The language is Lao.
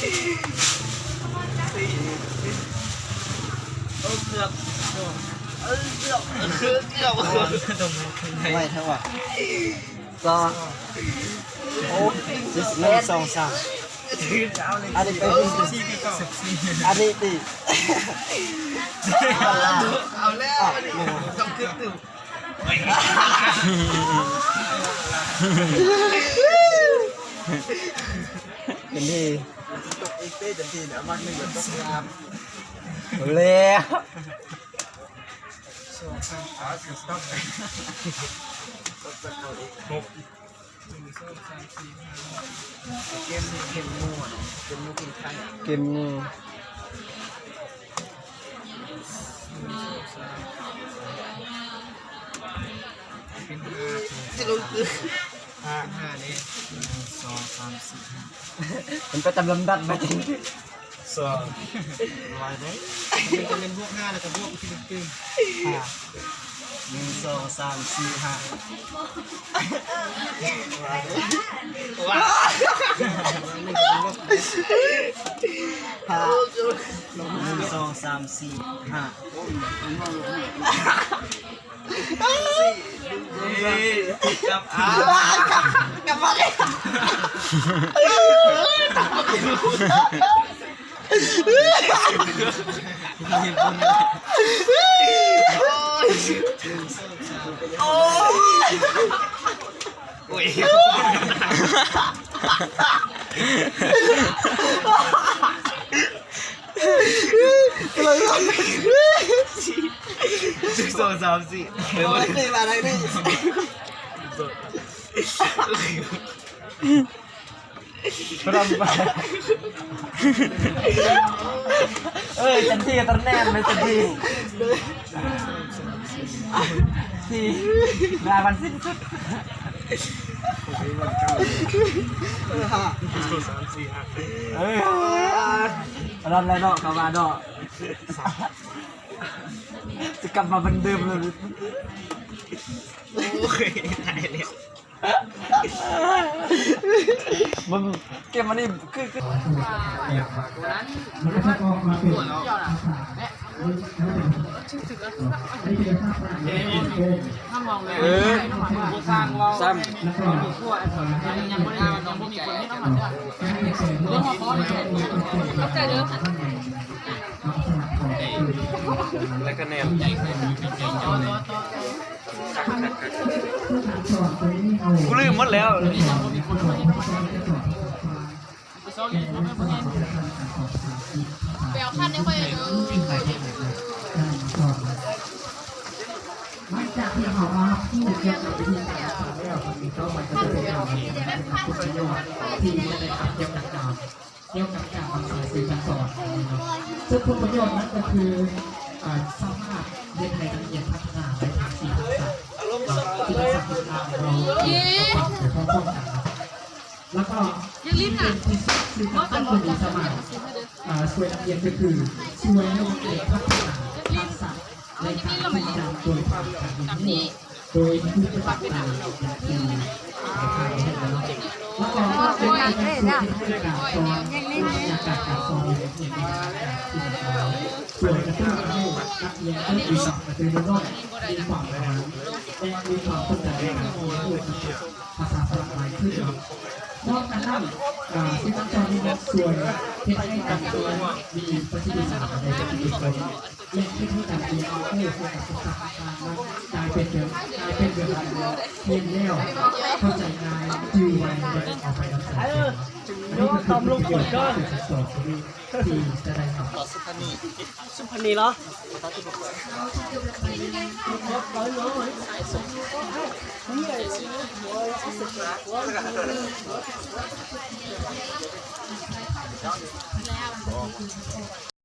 ເອີ ເກືອບ ເອີ ເກືອບ ເກືອບ ເກືອບ ໄວແທ້ວ່າ ສອງ ໂອ້ ໜຶ່ງ ສອງ ສາມ ອັນນີ້ໄປ ອັນນີ້ຕິ ເອົາແລ້ວ ເປັນດີ ເອົາແລ້ວ ຫົກ ໜຶ່ງ ສອງ ສາມ ສີ່ ຫ້າ ຫົກ ເກມນີ້ເກມງູເນາະ ເກມງູກິນໄຂ່ ເກມງູ ເປັນຫ້າ ຫ້າ ເປັນຫ້າເດ້ ໜຶ່ງ ສອງ ສາມ ສີ່ ຫ້າ ມັນໄປຕາມລຳດັບໄປ ສອງ ຫຼາຍເດ້ ມັນຈະເປັນບວກຫ້າ ແລ້ວກໍບວກອີກທີໜຶ່ງຕື່ມ ຫ້າ ໜຶ່ງ ສອງ ສາມ ສີ່ ຫ້າ ຫຼາຍເດ້ ຫ້າ ໜຶ່ງ ສອງ ສາມ ສີ່ ຫ້າ ກັບ ກັບມາເລີຍ ໂອ້ຍ ໂອ້ຍ ໂອ້ຍ ໜຶ່ງ ສອງ ສາມ ສີ່ ໂອ້ຍ ມາໄດ້ນີ້ ເອີຍ ຈັນທີກັບຕາແນມເລີຍ ຈັນທີ ສີ່ ລາວັນສິ້ນສຸດ ເອີຍ ເອົາລຳແລ້ວເນາະ ເຂົ້າມາເນາະ ຈະກັບມາເໝືອນເດີມເລີຍ ໂອ້ຍ ຕາຍແລ້ວ. ເບິ່ງເກມອັນນີ້ຄື ຄື ເອີ ຊ້ຳ ແລ້ວກະແນນ ກູລືມໝົດແລ້ວ ໄປເອົາຄັນໃຫ້ຂ້ອຍເດີ. ຫຼັງຈາກທີ່ເຮົາມາຮູ້ກ່ຽວກັບວິທີການສອນແລ້ວ ບັດນີ້ຕໍ່ໄປກໍຈະເປັນການນຳສະເໜີຜົນປະໂຫຍດທີ່ຈະໄດ້ຮັບກ່ຽວກັບການ ກ່ຽວກັບການນຳໃຊ້ສື່ການສອນເນາະ ເຊິ່ງຜົນປະໂຫຍດນັ້ນກໍຄື ອາ ສາມາດເຮັດໃຫ້ນັກຮຽນພັດທະນາໄດ້ທັງສີ່ທັກສະ ເນາະ ທີ່ທັກສະທີ່ເຮົາເອົາໄປພ້ອມໆກັນເນາະ ແລ້ວກໍ ຢ່າລືມນະ ທີ່ເປັນທີ່ສຸດຄືການຕັ້ງໂຕນີ້ສາມາດ ອາ ຊ່ວຍນັກຮຽນກໍຄື ຊ່ວຍໃຫ້ນັກຮຽນພັດທະນາທັກສະ ໃນການຈຳໂດຍຜ່ານການຮຽນຮູ້ ໂດຍຮູ້ຈັກການເປັນທີ່ ແລ້ວກໍເປັນການຊ່ວຍໃຫ້ການສອນ ບັນຍາກາດການສອນໃນໂຮງຮຽນ ຊ່ວຍກະຕຸ້ນໃຫ້ນັກຮຽນໄດ້ຮູ້ຈັກກະຕຸ້ນນ້ອງ ມີຄວາມພະຍາຍາມ ແລະ ມີຄວາມສົນໃຈໃນການຮຽນຮູ້ ພາສາຝຣັ່ງຫຼາຍຂຶ້ນ. ພ້ອມກັນນັ້ນ ການທີ່ນັກສອນນີ້ຍັງຊ່ວຍເຮັດໃຫ້ການຮຽນມີປະສິດທິພາບໄດ້ເປັນຕົ້ນ ແລະ ເຮັດໃຫ້ການຮຽນຮູ້ກ່ຽວກັບທັກສະຕ່າງໆ ກາຍເປັນແບບ ກາຍເປັນແບບຮຽນແລ້ວເຂົ້າໃຈງ່າຍ ຈື່ໄວ ແລະ ເອົາໄປນຳໃຊ້. ອັນນີ້ກໍຄືປະໂຫຍດຂອງການສອນທີ່ຈະໄດ້ຮັບ. ສຸພະນີເນາະ ແລ້ວ